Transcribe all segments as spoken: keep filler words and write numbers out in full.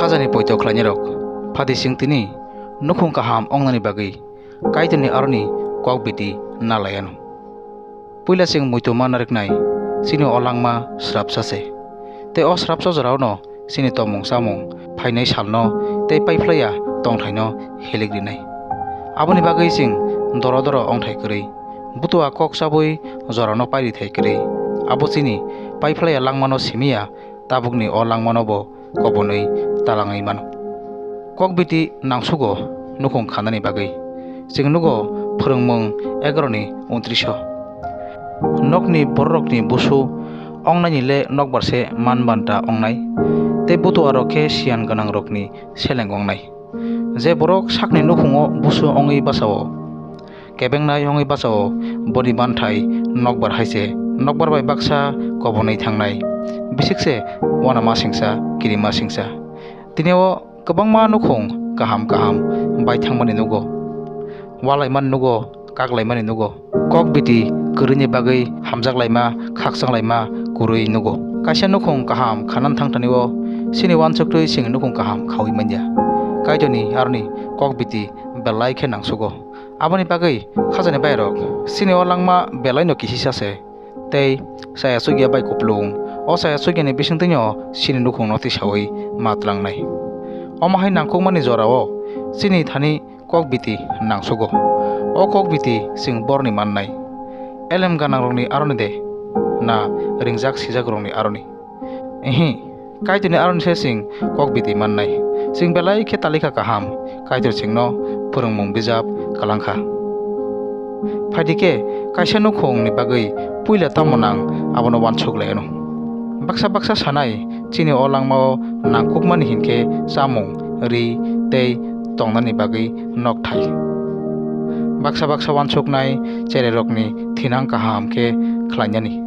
Khajani poito khlainairok, phadi chwng tini nukhung kaham wngnani bagwi Kaitorni aroni kok biti na lai anw. Puila chwng muitu manna rwknai chini o langma srapsa se. Tei o srapsa jorao'-no chini tongmung chamung, phainai salno tei paiphlaiya tongthaino helik rinai. Aboni bagwi chwng doro doro ongthai kwrwi, butua kok chabwi jorano pairithai kwrwi, abo chini paiphlaiya langmano simiya, tabukni o langmano bo kobonwi talangwi mano. Kok biti nangsugo nukhung khanani bagwi. Chwng nugo Phwrwngmung egaroni untris o. Nokni bororokni busu ongnaini le nokbar se man banta ongnai, tei butuarok khe siyan gwnangrokni seleng ongnai. Je borok sakni nukhungo busu ongwi bachao, kebengnai ongwi bachao, boni banthai nokbar hai se, nokbar bai baksa kobonwi thangnai. Bisik se uanama singsa, kirima singsa. Tini o kwbangma nukhung kaham kaham bai thangmani nugo, walaimani nugo, kaklaimani nugo. Kok biti kwrwini bagwi hamjaklaima, khakchanglaima kwrwi nugo. Kaisa nukhung kaham khanan thangthani o chini uansuktwi chini nukhung kaham khaui manya. Kaitorni aroni kok biti belai khe nangsugo. Aboni bagwi khajani bairok, chini o langma belaino kisisa se, tei chaya chukya bai kupulung. O chaya chukyani bisingtwino chini nukhungno tisaui ma tlangnai. Omo hai nangkukmani jorao chini thani kok biti nangsugo. O kok biti chwng borni mannai. Elem ganangrokni aroni de, na ringjak sijakrokni aroni? Ehi, Kaitorni aroni se chwng kok biti mannai. Chwng belai khe talikha kaham, Kaitor chwngno phwrwngmung bijap kwlangkha. Phaidi khe kaisa nukhungni bagwi puila tamo nang abono uansuk lai anw. Baksa baksa sanai, chini o langmao nangkukmani hinkhe chamung, ri tei tongnani bagwi nokthai. Baksa baksa uansuknai cherairokni thinang kaham khe khlainani,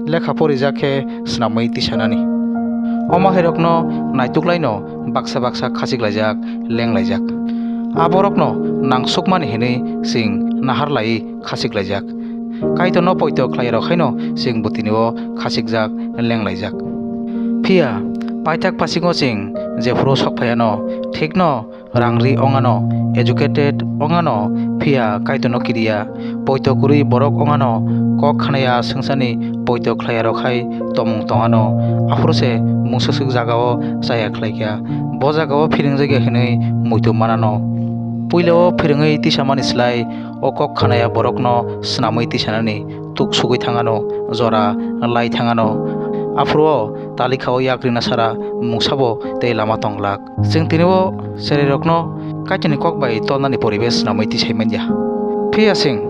lekha porijak khe snamwi tisanani. Omo hairokno naituklaino baksa baksa khachik laijak, leng laijak. Aborokno nangsukmani hinwi chwng nahar laiwi khachik laijak. Kaitorno poito khlairok haino chwng bwtwini o khachikjak, leng laijak. Phiya paithak pasingo chwng jephuru sok phaiano, thikno rang ri ongano, educated ongano, phiya Kaitorno kiriya, poito kwrwi borok ongano, kok khanaya swngcharni poito khlaiyarok hai tongmung tongano, aphuru se mungswk swk jagao chaya khlaikha, bo jagao phirwngjakya hinwi muitu manano. Puilao phirwngwi tisamani slai o kok khanaya borokno swnamwi tisanani tuk sugwi thangano, jora lai thangano. Aphuru o talikhao yak rina sara mungsabo tei lama tonglak. Chwng tini o cherairokno Kaitorni kok bai tonnani poribesh swnamwi tisai manya. Phiya chwng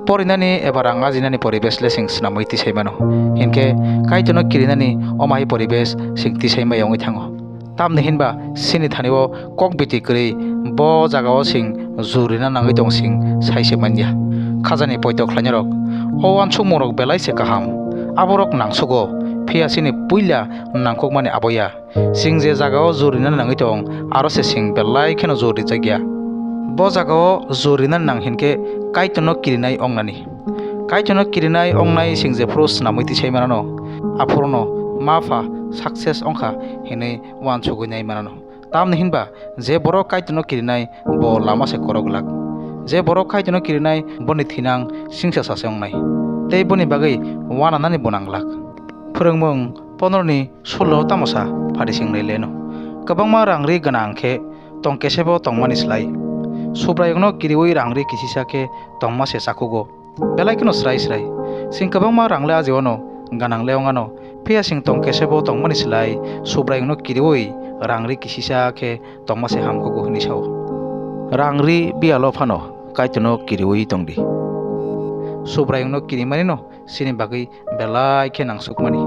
porinani eba rang ajinani poribesh le chwng swnamwi tisai mano. Hinkhe Kaitorno kirinani omo hai poribesh chwng tisai mai wngwi thango. Tamni hinba chini thani o kok biti kwrwi bo jagao chwng jur rina nangwi tong chwng sai se manya. Khajani poito khlainairok, o uansukmungrok belai se kaham. Aborok nangsugo, phiya chini puila nangkukmani abo ya. Chwng je jagao jur rina nangwi tong, aro se chwng belai kheno jur rijak ya. Bo jagao jur rina nang hinkhe Kaitorno kirinai ongnani. Kaitorno kirinai ongnai chwng jephuru swnamwi tisai manano, aphuruno ma pha success ongkha hinwi uansugwi nai manano. Tamni hinba je borok Kaitorno kirinai bo lama se korok glak. Je borok Kaitorno kirinai boni thinang singsa sase ongnai. Tei boni bagwi uananani bo nang glak. Phwrwngmung pondroni sullo tamo sa phari sing lai leno. Kwbangma rang ri gwnang khe tong kesebo tongmani slai, Subraiyungno kiriui rang ri kisisa khe tongma se chakhugo. Belai kheno srai srai. Chwng kwbangma rang le ajiwano, gwnang le wngano. Phiya chwng tong kesebo tongmani slai Subraiyungno kiriui rang ri kisisa khe tongma se hamkhugo hwnwi sao. Rang ri biyalo phano Kaitorno kiriui tongdi. Subraiyungno kirimanino chini bagwi belai khe nangsukmani.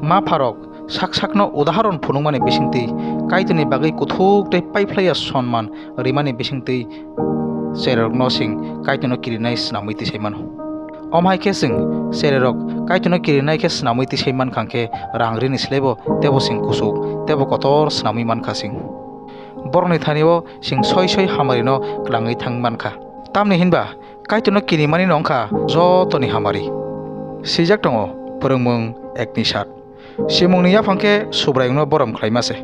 Ma pharok sak sakno udahoron phunukmani bisingtwi Kaitorni bagwi kuthuk tei paiphlaiya sonman rimani bisingtwi cherairokno chwng Kaitorno kirinai swnamwi tisai mano. Omo hai khe chwng cherairok Kaitorno kirinai khe swnamwi tisai mankha khe rang rini slaibo teibo chwng kuchuk teibo kotor swnamwi mankha chwng. Borokni thani o chwng soi soi hamarino kwlangwi thang mankha. Tamni hinba Kaitorno kirimanino wngkha jotoni hamari. Swijak tongo Phwrwngmung ekni sat. Simungni yaphang khe Subraiyungno borom khlaima se.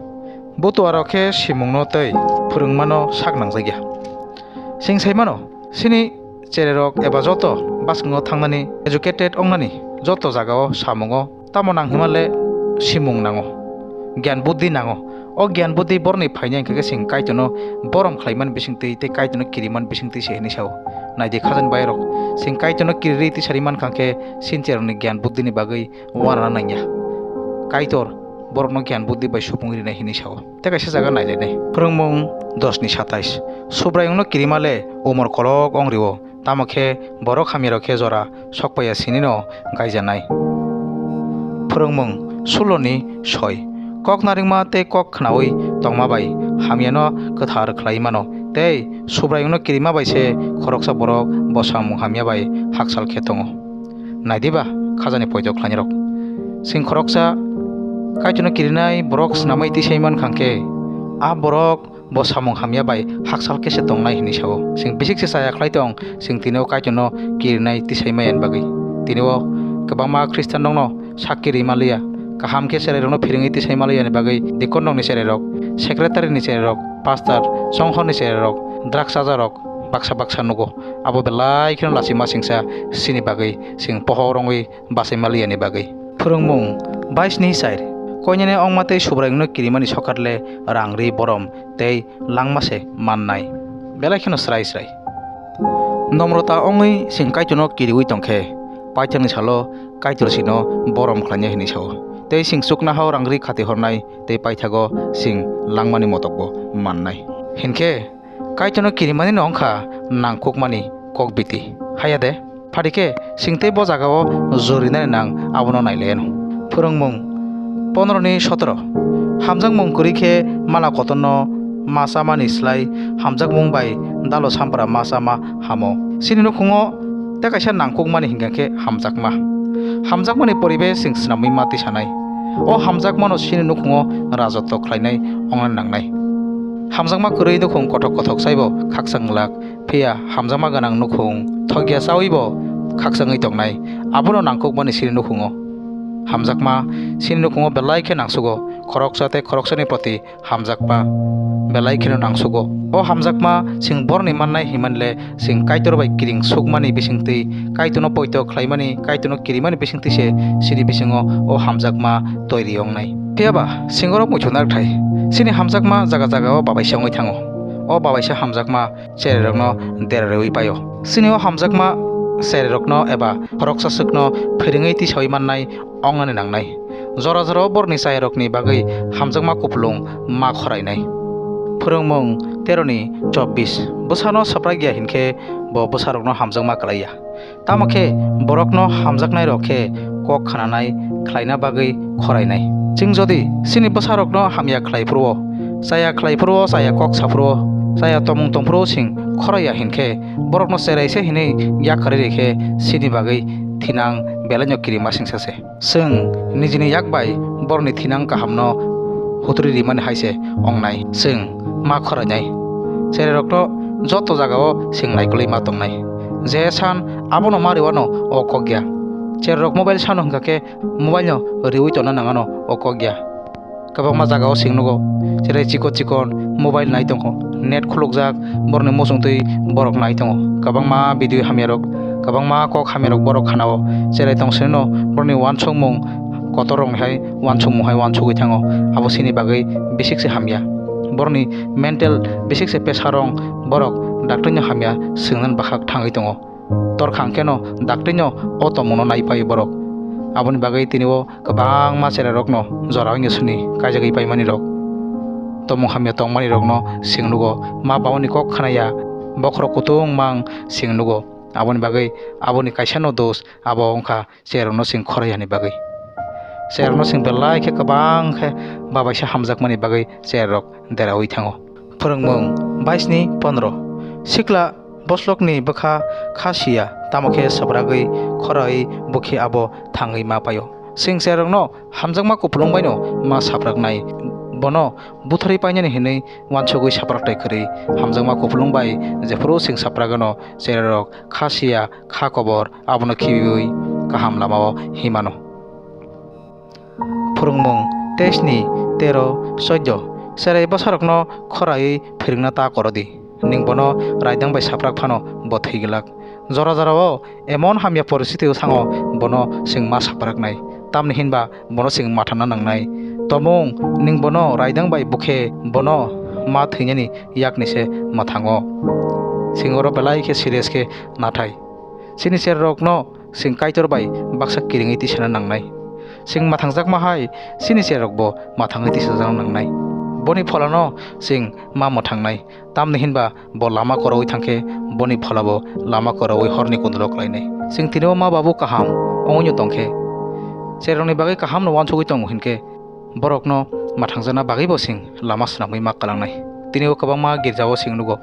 Butuarok khe simungno tei phwrwngmano sak nangjakya. Chwng sai mano, chini chererok eba joto bwskango thangnani, educated wngnani, joto jagao samungo tamo nang hima le simung nango, gyan buddhi nango. O gyan buddhi borni phainai hwnkhe chwng Kaitorno borom khlaimani bisingtwi tei Kaitorno kirimani bisingtwi se hwnwi sao. Naidi khajani bayarok, chwng Kaitorno kirirwi tisari mankha khe sincherokni gyan buddhini bagwi uanana nangya. Kaitor borokno gyan buddhi bai supung rinai hwnwi sao. Tei kaisa jaga nailainai. Phwrwngmung dos ni satais. Subraiyungno kirima le umor kolok wng rio, tamo khe borok hamyarok khe jora sokpaiya sinino gaijanai. Phwrwngmung sulo ni soi. Kok narwkma tei kok khnaui tongma bai hamyano kwthar khlai mano, tei Subraiyungno kirima bai se khoroksa borok bo samung hamya bai hakchal khe tongo. Naidiba khajani poito khlainarok. Chwng khoroksa Kaitorno kirinai borok snamwi tisai mankha khe, a borok bo samung hamya bai hakchal khe se tongnai hwnwi sao. Chwng bisik se chaya khlai tong, chwng tini o Kaitorno kirinai tisai maya ni bagwi. Tini o kwbangma Khristian rokno sakki rwi manliya, kaham khe cherairokno phirwngwi tisai manliya ni bagwi deacon rokni cherairok, secretary ni cherairok, pastor, chonghorni cherairok, drug chajarok, baksa baksa nugo. Abo belai kheno lachima singsa chini bagwi, chwng pohor wngwi bachai manliya ni bagwi. Phwrwngmung bais ni sair. Koinene ongma tei Subraiyungno kirimani sokat le rang ri borom tei langma se mannai. Belai kheno srai srai. Nomrota wngwi chwng Kaitorno kiriui tong khe, paithakni salo Kaitor chwngno borom khlainai hwnwi sao. Tei chwng chuknohao rang ri khati hornai tei paithago chwng langmani motokbo mannai. Hinkhe Kaitorno kirimanino wngkha nangkukmani kok biti. Haya de? Phadi khe chwng tei bo jagao jorinani nang abono nailaiyano. Phwrwngmung pondro ni sotoro. Hamjakmung kwrwi khe mala kotorno ma chamani slai hamjakmung bai dalo sampra ma chama hamo. Chini nukhungo tei kaisa nangkukmani hinkha khe hamjakma. Hamjakmani poribesh chwng swnamwi ma tisanai. O hamjakmano chini nukhungo rajotw khlainai wngnani nangnai. Hamjakma kwrwi nukhung kothok kothok saibo khakchang glak. Phiya hamjakma gwnang nukhung thokya chaui bo khakchangwi tongnai, abono nangkukmani chini nukhungo. Hamjakma chini nukhungo belai khe nangsugo, khoroksa tei khoroksani proti hamjakma belai kheno nangsugo. O hamjakma chwng borni mannai hinmani le chwng Kaitor bai kiring sukmani bisingtwi, Kaitorno poito khlaimani, Kaitorno kirimani bisingtwi se chini bisingo o hamjakma toiri wngnai. Phiyaba chwng oro muitu narwkthai, chini hamjakma jaga jagao babaisa wngwi thango. O babaisa hamjakma cherairokno dera rwui paio. Chini o hamjakma cherairokno eba khoroksa swkno phirwngwi tisaui mannai wngnani nangnai. Jora jorao borokni chayarokni bagwi hamjakma kupulung ma khorainai. Phwrwngmung tero ni chobbish. Bwsano swprak ya hinkhe bo bwsarokno hamjakma klai ya. Tamo khe borokno hamjaknairok khe kok khnanai khlaina bagwi khorainai. Chwng jodi chini bwsarokno hamya khlai phuru-o, chaya khlai phuru-o, chaya kok sa phuru-o, chaya tongmung tong phuru-o chwng khorai ya hinkhe, borokno cherai se hinwi yak kwrwi rikhe chini bagwi thinang belaino kirima singsa se. Chwng nijini yak bai borokni thinang kahamno hutri rimani hai se wngnai, chwng ma khorainai. Cherairokno joto jagao chwng naikolwi ma tongnai. Je san abono ma rwano o kok ya. Cherairok mobile sano hwnkha khe mobile no rwui tongna nangano o kok ya. Kwbangma jagao chwng nugo, cherai chikon chikon mobile nai tongo, net khulukjak, borokni muchungtwi borok nai tongo. Kwbangma video hamyarok, kwbangma kok hamyarok borok khanao, cherai tong swnino borokni uansukmung kotor rokni hai uansukmung hai uansugwi thango, abo chini bagwi bisik se hamya. Borokni mental bisik se pressure rok borok doctor no hamya swngnani bwkhak thangwi tongo. Torkhang kheno dakti no o tongmungno naipai borok. Aboni bagwi tini o kwbangma cherairokno jora wngya suni kaijagwi paimani rok. Tongmung hamya tongmani rokno chwng nugo, ma babani kok khnaya, bokhorok kutung mang chwng nugo. Aboni bagwi aboni kaisa no dos, abo wngkha cherairokno chwng khoroi yani bagwi. Cherairokno chwng belai khe kwbang khe babaisa hamjakmani bagwi cherairok deraui thango. Phwrwngmung bais ni pondro. Sikla boslokni bwkha kha siya, tamo khe swpragwi khoroi bukhi abo thangwi ma paio. Chwng cherairokno hamjakma kupulung baino ma sapraknai, bono butharwi painani hinwi uansugwi sapraktai kwrwi. Hamjakma kupulung bai jephuru chwng sapragano, cherairok kha siya, kha kobor, abono khibiui kaham lamao himano. Phwrwngmung teis ni tero, soddo. Cherai bwsarokno khoraiwi phwrwngna ta koro di. Nwng bono raidang bai saprak phano bo thwi glak. Jora jorao emon hamya poristiti thango bono chwng ma sapraknai. Tamni hinba bono chwng mathangna nangnai. Tomung, nwng bono raidang bai bukhe bono ma thwinani yakni se mwthango. Chwng oro belai khe serious khe nathai. Chini cherrokno chwng Kaitor bai baksa kiringwi tisana nangnai. Chwng mwthangjakma hai chini cherrokbo mwthangwi tisajakna nangnai. Boni pholano chwng ma mwthangnai. Tamni hinba bo lama korowi thangkhe boni pholabo lama korowi horni kundulok klainai. Chwng tinio ma babu kaham ongwino tongkhe, cherrokni bagwi kahamno uansugwi tongo hinkhe, borokno mwthangjakna bagwibo chwng lama swnamwi ma kwlangnai. Tinio kwbangma girjao chwng nugo,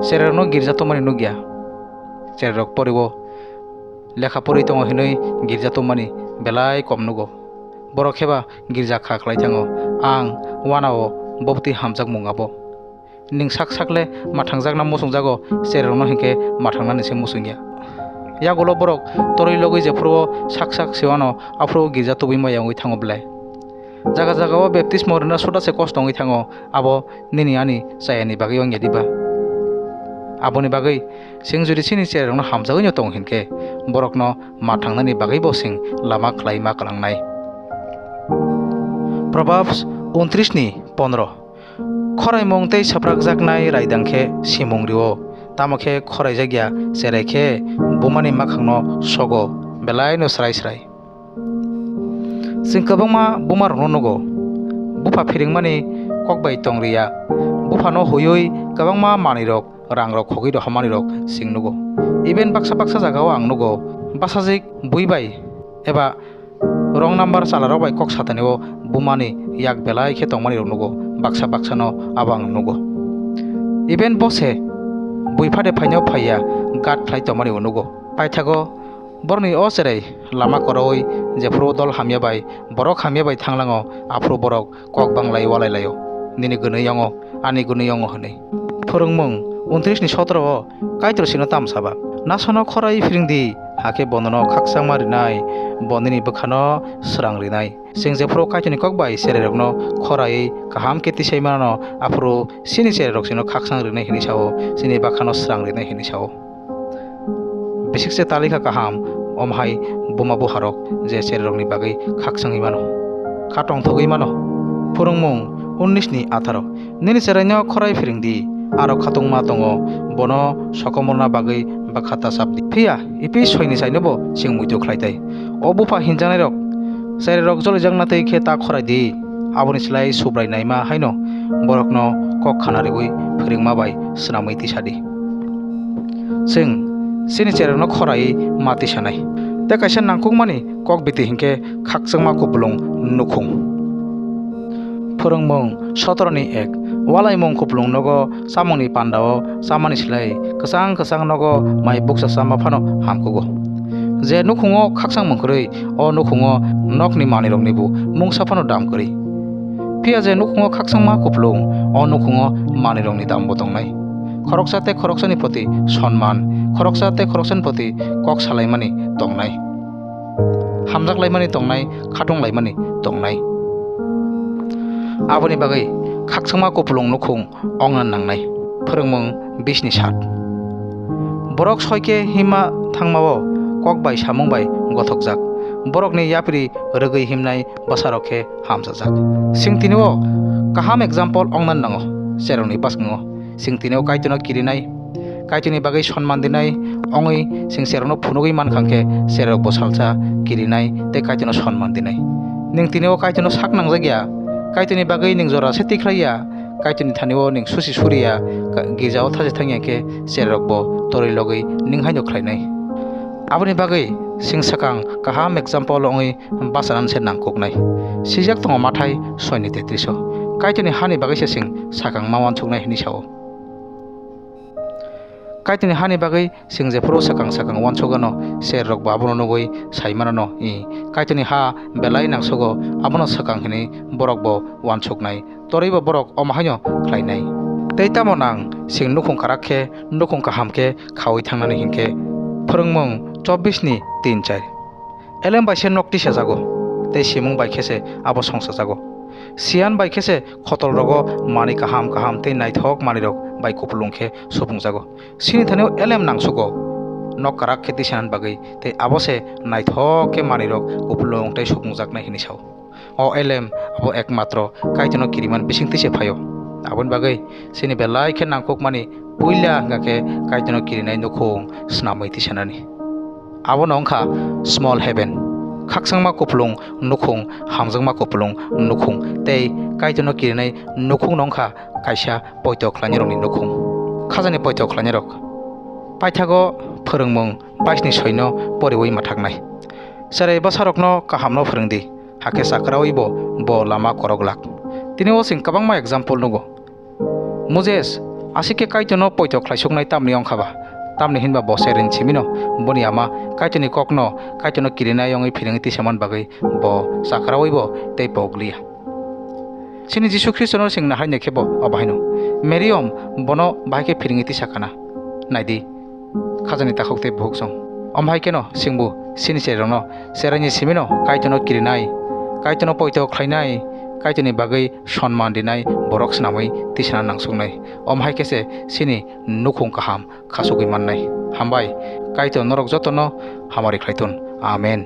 cherrokno girja tongmani nukya. Cherrok poriwo lekha porwi tongo hinwi girja tongmani belai kom nugo. Borok kheba girja kha khlai thango, ang uanao bobtwi hamjakmung abo. Nwng sak sakle mwthangjakna muchungjago, cherrokno hinkhe mwthangnani se muchungya. Yagulo borok torwi logwi jephuruo sak sak sewano aphuru girja tubui maya wngwi thango belai. Jaga jagao baptismo rwna suda se kosto wngwi thango, abo nini ani chayani bagwi wngya diba? Aboni bagwi chwng jodi chini cherrokno hamjagwino tongo hinkhe, borokno mwthangnani bagwibo chwng lama khlai ma kwlangnai. Proverbs untris ni pondro. Khoraimung tei saprakjaknai raidang khe simung rio, tamo khe khoraijakya cherai khe bumani makhangno sogo belaino srai srai. Chwng kwbangma bumarokno nugo, bupha phiringmani kok bai tong riya. Buphano huiwi kwbangma manwirok, rangrok khogwi rohormanirok chwng nugo. Even baksa baksa jagao ang nugo, bwsajwk bui bai eba wrong number chalarok bai kok satani o bumani yak belai khe tongmani rok nugo, baksa baksa no abo ang nugo. Even bo se bui phade phaino phaiya, gat khlai tongmani o nugo. Paithago borokni o cherai lama korowi jephuru dol hamya bai, borok hamya bai thanglango, aphuru borok kok banglai walai laio, nini gwnwi yongo, ani gwnwi yongo hwnwi. Phwrwngmung untris ni sotoro o Kaitor chwngno tamo saba? Nasano khorai phiring di, hakhe bo nono khakchangma rinai, bo nini bwkhano srang rinai. Chwng jephuru Kaitorni kok bai cherairokno khorai kaham khe tisai mano, aphuru chini cherairok chwngno khakchang rinai hwnwi sao, chini bwkhano srang rinai hwnwi sao. Bisik se talikha kaham, omo hai buma buharok je cherairokni bagwi khakchangwi mano, kha tongthogwi mano. Phwrwngmung unis ni atharo. Nini cheraino khorai phiring di, aro khatungma tongo, bono sokomorna bagwi bwkha ta chap di. Phiya, ipi soini sainobo chwng muitu khlai tai. O bupha hinjaknairok, cherairok jolijakna twi khe ta khorai di, aboni slai Subrai naima haino borokno kok khana riwi phiringma bai swnamwi tisa di. Chwng chini cherokno khorai ma tisanai. Tei kaisa nangkukmani kok biti hinkhe khakchangma kupulung nukhung. Phwrwngmung sotoro ni ek. Walaimung kupulung nogo chamungni pandao chamani slai kwchang kwchang nogo mai bukcha chama phano hamkugo. Je nukhungo khakchangmung kwrwi, o nukhungo nokni manwiroknibo mungsa phano dam kwrwi. Phiya je nukhungo khakchangma kupulung, o nukhungo manwirokni dambo tongnai. Khoroksa tei khoroksani proti sonman, khoroksa tei khoroksani proti kok salaimani tongnai. Hamjaklaimani tongnai, khatunglaimani tongnai. Aboni bagwi khakchangma kupulung nukhung ongna nangnai. Phwrwngmung bisni sat. Borok soi khe himma thangmao kok bai samung bai gothokjak. Borokni yapri rwgwi himnai bwsarok khe hamjajak. Chwng tini o kaham example ongna nango cherokni bwskango. Chwng tini o Kaitorno kirinai, Kaitorni bagwi sonman dinai ongwi chwng cherokno phunugwi mankha khe cherokbo salsa kirinai tei Kaitorno sonman dinai. Nwng tini o Kaitorno sak nangjak ya, Kaitorni bagwi nwng jora se tikhlai ya, Kaitorni thani o nwng susi suri ya, ka-, girjao thachi thang ya khe cherokbo torwi logwi nwng haino khlainai. Aboni bagwi chwng swkang kaham example ongwi bachanani se nangkuknai. Swijak tongo Mathai soi ni tetris o. Kaitorni hani bagwi se chwng swkang ma uansuknai hwnwi sao. Kaitorni hani bagwi chwng jephuru swkang swkang uansuk ano, cherrok bo abono nugwi sai mano no, i, Kaitorni ha belai nangsugo, abono swkang hwnwi borok bo uansuknai, torwi bo borok omo haino khlainai. Tei tamo nang chwng nukhung kwrak khe, nukhung kaham khe khaui thangnani hinkhe? Phwrwngmung chobbish ni tin char. Elem bai se nok tisajago, tei simung bai khe se abo songchajago. Siyan bai khe se khotol rogo manwi kaham kaham tei naithok manwi rok bai kupulung khe supungjago. Sini thani o elem nangsugo nok karak khe tisanani bagwi, tei abo se naithok khe manwi rok kupulung tei supungjaknai hinwi sao. O elem abo ekmatro Kaitorno kiriman bisingtwi se phaio. Aboni bagwi sini belai khe nangkukmani puila hwnkha khe Kaitorno kirinai nukhung snamwi tisanani. Abono wngkha small heaven, khakchangma kupulung nukhung, hamjakma kupulung nukhung, tei Kaitorno kirinai nukhungno wngkha kaisa poito khlainairokni nukhung. Khajani poito khlainairok paithago phwrwngmung baisni soino poriwi mathaknai. Cherai bwsarokno kahamno phwrwngdi, hakhe chakrawibo bo lama korok glak. Tini o chwng kwbangma example nugo. Moses aswk khe Kaitorno poito khlaisuknai tamni wngkha ba? Tamni hinba bo cherai simino boni ama Kaitorni kokno, Kaitorno kirinai wngwi phirwngwi tisaman bagwi bo chakrawibo tei poglia. Chini Jisu Khristono chwng nahaino khe bo o bahaino. Meriom bono bahai khe phirwngwi tisakana. Naidi, khajani takhuk tei bukhuk song. Om hai kheno chwngbo chini cherairokno cheraini simino Kaitorno kirinai, Kaitorno poito khlainai, Kaitorni bagwi sonman rinai borok swnamwi tisana nangsuknai. Om hai khe se chini nukhung kaham khasugwi mannai. Hambai, Kaitor norok jotono hamari khlai thun. Amen.